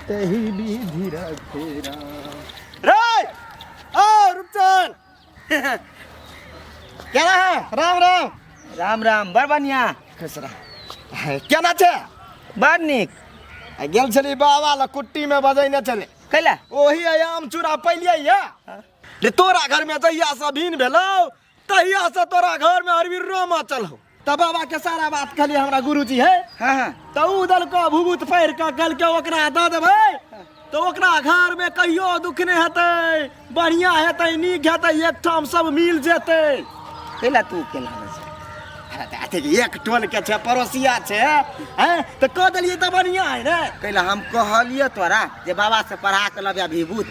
तही विधि रखे राम। रे ओ रूपचंद, केना है? राम राम। राम राम, बड़ बढ़िया। खुश रह। केना छै? बड़ नीक। आ गेल छली बाबा लग, कुट्टी में बजैने छलै। कैला? ओही आम चूड़ा पैलियै ये रे। तोरा घर में जहिया से भीन भेलौ, तहिया से तोरा घर में अरबिर्रो मचल हो। तऽ बाबा के सारा बात कहलियै, हमरा गुरुजी है। हाँ हाँ तऽ उ देलको भूभूत पहिर कऽ, कहलकै ओकरा दऽ देबै तऽ ओकरा घर में कहियो दुख नहि हेतै, बढ़िया हेतै, नीक हेतै, एकठाम सब मिल जेतै। कैला तू केला रहै छै? अरे तऽ अथी एक टोल के छै, पड़ोसिया छै हैं, तऽ कह देलियै तऽ बढ़िया है ने। कैला हम कहलियै तोरा जे बाबा से पढ़ा के लबिया विभूत।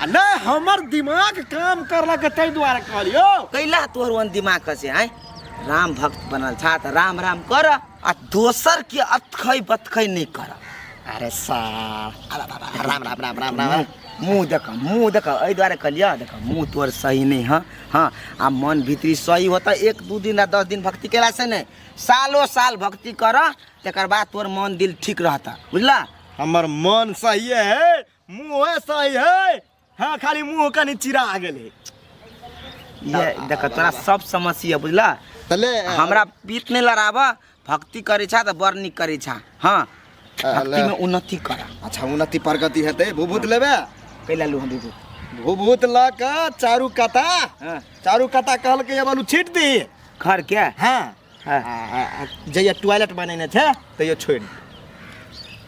आ नहि, हमर दिमाग काम करलक, ताहि दुआरे कहलियौ। कैला तोहर ओहन दिमाग कसे आँय? राम भक्त बनल छा तऽ राम राम कर आ दोसर के अतखै बतखै नहि कर। अरे सार, राम राम राम राम राम। मुँह देख, मुँह देख। एहि दुआरे कहलियै, देख, मुँह तोहर सही नहि हँ। हँ, आ मन भीतरी सही होता। एक दू दिन आ 10 दिन भक्ति केला से नहि, सालो साल भक्ति कर, तकर बाद तोहर मन दिल ठीक रहता, बुझला? हमर मन सही है, मुँह सही है। हाँ, खाली मुँह कनि चिरा गेल है। ये देख, तोरा सब समस्या, बुझला? तले। हमरा पीठ नहि लड़ाब। भक्ति करै छा तऽ बड़ नीक करै छा। हाँ, भक्ति में उन्नति कर। अच्छा, उन्नति प्रगति हेतै। भूभूत लेबे? कैला लू हम विभूत? भूभूत लऽ कऽ चारू कता चारू कता कहलकै ये बालू छीट दी। घर के? हाँ। हाँ। जहिया टॉयलेट बनेने छै तैयो छोड़ि दे।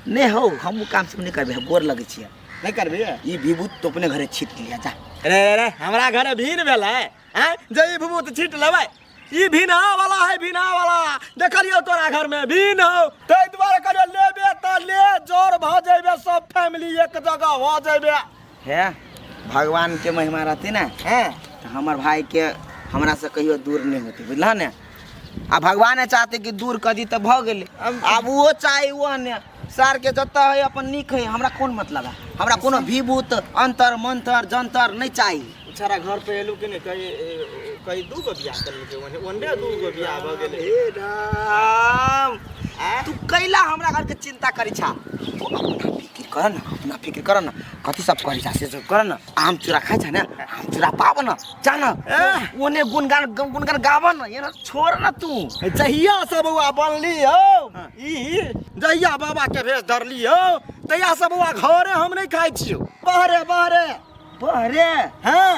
नहि हौ, हम ओ काम सब नहि करबै, गोर लगै छियै। नहि करबी? ई विभूत तो अपने घरे छीट लिया, जा। रे रे रे, हमरा घरे भीन भेलै आँय जे ई भूभूत छीट लेबै? ई भीना वाला है, भीना वाला। देखलियौ तोरा घर में भीन हौ, ताहि दुआरे कहलियौ लेबे तऽ ले, जोर भऽ जेबे, सब फैमिली एक जगह भऽ जेबे। हे, भगवान के महिमा रहते ने तऽ हमर भाई के हमरा से कहियो दूर नहि होते, बुझला ने? आ भगवान चाहते कि दूर कऽ दी तऽ भऽ गेलै। आब ओहो चाहे ओ ने, सार के जतऽ है अपन नीक है, हमरा कोन मतलब है? हमरा कोनो विभूत अंतर मंतर जंतर नहि चाही। बेचारा घर पे एलू कि नहि? कही कही दू गो बियाह करलकै, ओने ओने दू गो बियाह भऽ गेलै। हे राम, तू कैला हमरा घर के चिंता करी छा? तू अपना फिक्र कर न, अपना फिक्र कर न। कथी सब करी छा से सब कर न। आम चूड़ा खाइ छा ने? आम चूड़ा पाब न, जा न, ओने गुणगान गुणगान गाब न, ये न छोड़ न तू। जहिया से बौआ बनली हौ ई, जहिया बाबा के भेष धरली हौ, तहिया से बौआ घरे हम नहि खाइ छियौ, बहरे बहरे। बहरे? हाँ,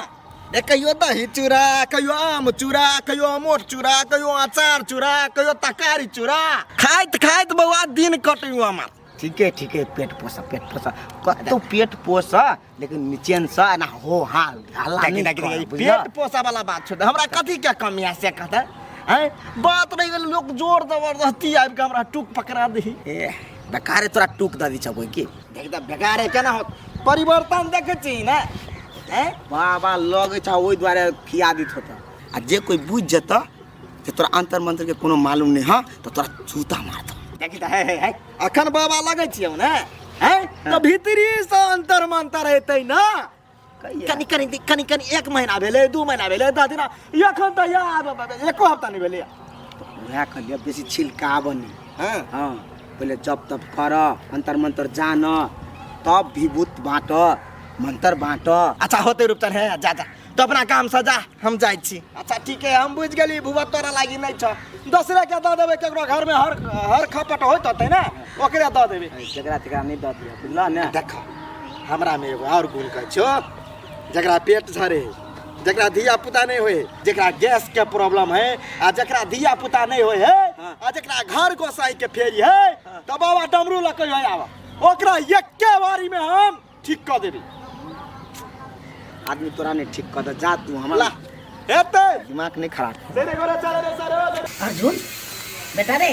ए कहियो दही चूड़ा, कहियो आम चूड़ा, कहियो अमोट चूड़ा, कहियो अचार चूड़ा, कहियो तरकारी चूड़ा, खाइत खाइत बौआ दिन कटैयो हमर। ठीके ठीके, पेट पोस, पेट पोस, कतौ पेट पोस, लेकिन निचेन से ना हो हाल हल्ला देखी नहीं देखी कर, देखी, बुझलह? पेट पोसा वाला बात छोड़, हमरा कथी के कमी है से कहते हैं? बात रहि गेल, लोग जोर जबरदस्ती आबि के हमरा टूक पकड़ा दही। ए, बेकारे तोरा टूक दऽ दी छौ कोई की? देख तऽ, बेकारे केना होत? परिवर्तन देखै छी ने, हैं? बाबा लगै छौ ओहि दुआरे खिया दैत होतऽ। आ जे कोई बुझि जेतऽ जे तोरा अंतर मंत्र के कोनो मालूम नहीं हँ, तऽ तोरा जूता मारतौ। देखी तऽ, हे हे हे, अखन बाबा लगै छियौ ने, हैं, तऽ भीतरी से अंतर मंतर हेतै ने। कहिया? कनि कनि कनि कनि, एक महीना भेलै, 2 महीना भेलै, 10 दिन एखन तऽ याद एको हफ्ता नहि भेलै। उएह कहलियै, बेसी छिलकाब नहि। हँ। हँ, पहिले जप तप कर, अंतर मंत्र जान, तब विभूत बाँट, मंत्र बाँट। अच्छा होते रूपचन, हे जा जा, तो अपना काम से जा, हम जाइ छी। अच्छा ठीक है, हम बुझि गेली, भुआ तोरा लागी नहि छ, दोसरे के दऽ देबै। केकरो घर में हर हर खपट होइत होतै ने, ओकरे दऽ देबै। जकरा तकरा नहि दऽ दिअ, बुझलह ने? देख, हमरा में एगो और गुण कहै छियौ। जकरा पेट झरे, जकरा धिया पुता नहि होय, जकरा गैस के प्रॉब्लम है, आ जकरा धिया पुता नहि होय है, आ जकरा घर गोसाई के फेरी है, तऽ बाबा डमरू लऽ कहियो आब, ओकरा एके बारी में हम ठीक कऽ देबै। आदमी तोरा नहि ठीक कऽ दे, जा तू हमरा। ला हेतै। दिमाग नहि खराब। तेरे घरे चले रे सर। अर्जुन बेटा रे,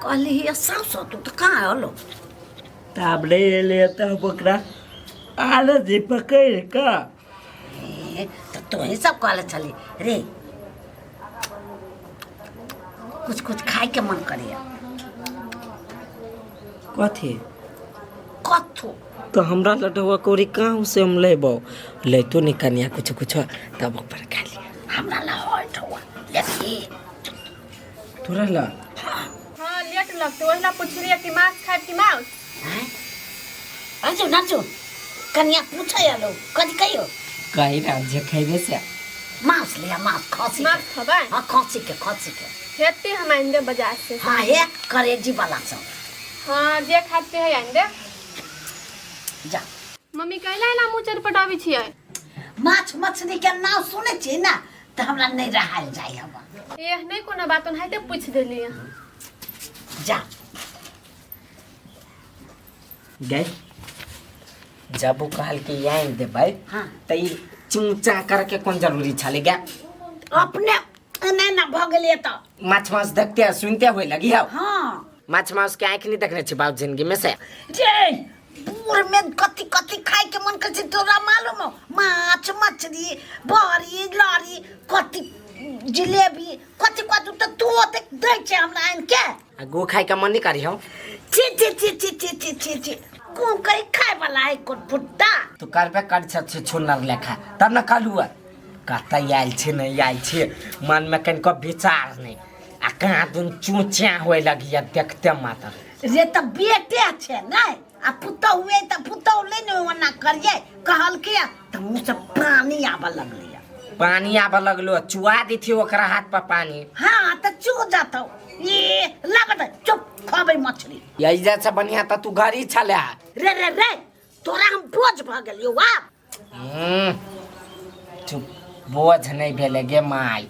कहली ही साफ तू तऽ कहाँ हलो? तऽ आब नहि एलै तऽ हम ओकरा आलस जे पकड़ि कऽ। ए, तऽ तोही सब कहले छली रे, कुछ कुछ खाय के मन करे। कथी? कथू। तऽ हमरा लटुआ कौड़ी कहाँ से हम लेबौ? लैतो नहि कनिया कुछो कुछो, तब ऊपर खा लिया। हमरा ला होय ठुआ लेबही? तोरा ला? हाँ, लेट लगते, ओहि ला पुछलियै कि माछ खायब कि मांस। हैं अर्जुन अर्जुन कनिया पूछै आलो कथी कहियो कही ना जे खैबे से मांस लिया मांस खसी मांस खबै हाँ खसी के खसी के हेते हम आनि देब बाजार से हाँ हे करेजी वाला सब हाँ जे खाते है आनि देब जा मम्मी कैला एना मुँह चटपटाबै छियै माछ मछली के नाम सुनै छियै ना तऽ हमरा नहि रहल जाइ हवा एह नहि कोनो बात ओनाहिते पूछि देलियै जा गए जब वो कहल कि आनि देबै हाँ। तऽ ई चूचा करके कोन जरूरी छलै गे अपने एना एना भऽ गेलियै तऽ माछ मांस देखते सुनते हुए लगी हौ हाँ माछ मांस के आँखि नहीं देखने छी बाप जिंदगी में से रे बूढ़ में कथी कथी खाय के मन करै छै तोरा मालूम हौ माछ मछली बड़ी लड़ी कथी जिलेबी कथी कथी तऽ तू ओतेक दै छै हमरा आनि के आ गो खाय के मन नहीं करी हौ छी छी छी छी छी छी छी छी को करी खाय वाला है कोन फुट्टा तू करबे कर छ छुनर लेखा तब न कहलू कतऽ आयल छी नहीं आयल छी मन में कनिको विचार नहीं आ कहाँ दुन चूचा होए लगी देखते मात्र रे तऽ बेटे छै नै आ पुतहु हुए तऽ पुतहु ले ने ओना करिए कहलकै तऽ मुँह से पानी आबऽ लगलै पानी आबऽ लगलो चुआ देथी ओकरा हाथ पर पानी हाँ तऽ चू जातौ ये लागत चुप खबै मछली यही जा से बढ़िया तऽ तू घर ही छले रे रे रे तोरा हम बोझ भऽ गेलियौ आब चुप बोझ नहीं भेले गे माय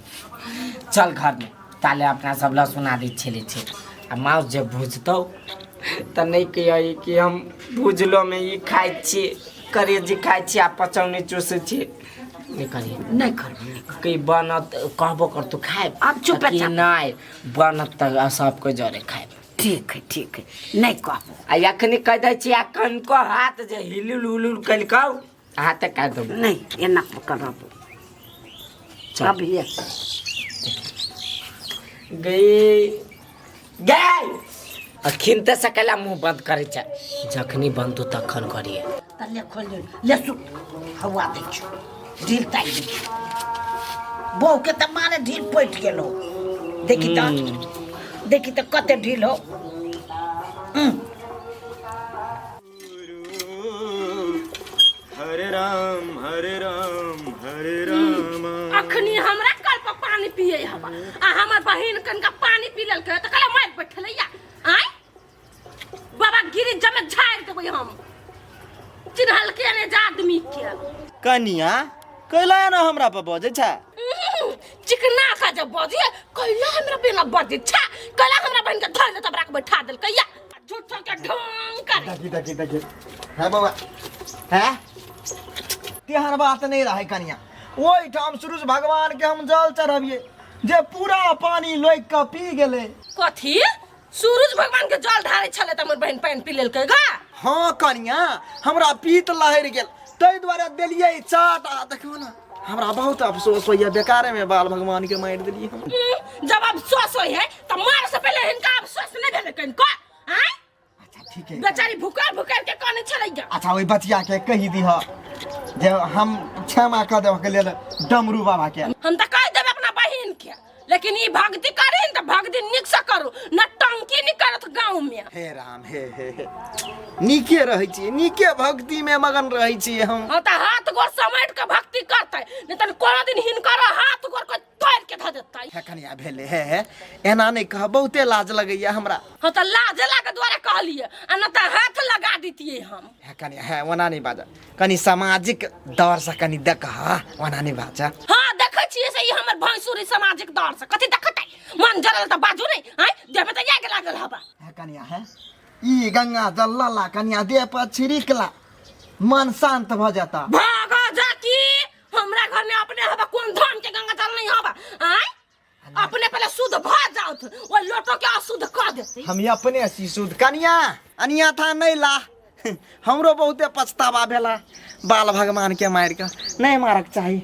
चल घर में ताले अपना सब लहसुन आदि छेले छे आ माउस जे भुजतौ तऽ नहीं कहियै कि हम भुजलो में ई खाइ छी करेजी खाइ छी आ पचौनी चूसै छी नहीं करियै नहीं करबै नहीं करबै कि बनत कहबो कर तू खायब आब चुप कि नहीं बनत तऽ सबके जरे खायब ठीक है ठीक है नहीं कहबो आ एखनी कहि दै छी आ कनको हाथ जे हिलुल उलुल कलकौ हाथे काटि देबौ नहीं एना करब चल। अभी गई गई अखिन तऽ सकला मुंह बंद करै छै जखनी बंद हो तखन करिए तऽ ले खोल ले ले सुत हवा दै छौ ढील ताकि दै छौ बहू के तऽ मारे ढील पटि गेल हो देखी तऽ देखी तऽ कते ढील हो हरे राम हरे राम हरे राम अखनी हमरा कल पर पानी पिए हवा आ हमर बहिन कनका पानी पी लेलकै तऽ कहला मारि बैठलैया आय बाबा गिरी जमे झाड़ि देबै हम चिन्हलके ने जा आदमी के कनिया कैला ना हमरा पर बजै छै चिकना का जब बजिए कैला हमरा बिना बजै छा कैला हमरा बहिन के धर तब राख बैठा देलकै या झूठो के ढोंग करे देखी देखी देखी है बौआ है तेहन बात नहीं रहे कनिया ओहिठाम सूरज भगवान के हम जल चढ़बियै जे पूरा पानी लोकि के पी गेलै कथी सूरज भगवान के जल ढारे छले त हमर बहिन पानि पी लेलकै गा हाँ कनिया हमरा पीत लहरि गेल ताहि दुआरे देलियै चाट आ देखियौ ने हमरा बहुत अफसोस होइया बेकारे में बाल भगवान के मारि देलियै हम जब अफसोस होइ है त मारे से पहले हिनका अफसोस नहीं भेलै कनिको आँय अच्छा ठीक है बेचारी भुकर भुकर के काने छलैया अच्छा ओहि बचिया के कहि दीह जे हम क्षमा कऽ देबऽ के लेल डमरू बाबा के हम त कहि देबै अपना बहिन के लेकिन ई भक्ति करी त भक्ति नीक से करू न टंकी नहीं करत गाँव में हे राम हे हे हे नीके रहै छियै नीके भक्ति में मगन रहै छियै हम हाँ त हाथ गोर समेट के भक्ति करतै नहीं त कोनो दिन हिनकर हाथ गोर के तोड़ के धऽ देतै हे कनिया भेलै हे हे एना नहि कह बहुते लाज लगैया हमरा हाँ त लाज लागे दुआरे कहलिए आ न त हाथ लगा दितियै हम हे कनिया हे ओना नहि बाजा कनि सामाजिक दौर से कनि देख ओना नहि बाजा हाँ देखै छियै से ई हमर भैंसुरी सामाजिक दौर से कथी देखतै मन जरल त बाजू नहीं आँय देह में त आगि लागल हवा हे कनिया हे ई गंगा जल लला कनिया देह पर छिड़कला मन शांत भऽ जाता भागो जाकी हमरा घर में अपने हवा कोन धाम के गंगा जल नहीं हवा आँय अपने पहले शुद्ध भ जाउत ओ लोटो के अशुद्ध क देतै हम अपने छी शुद्ध कनिया अनिया था नहीं ला हमरो बहुते पछतावा भेला बाल भगवान के मारि कऽ नहीं मारक चाही।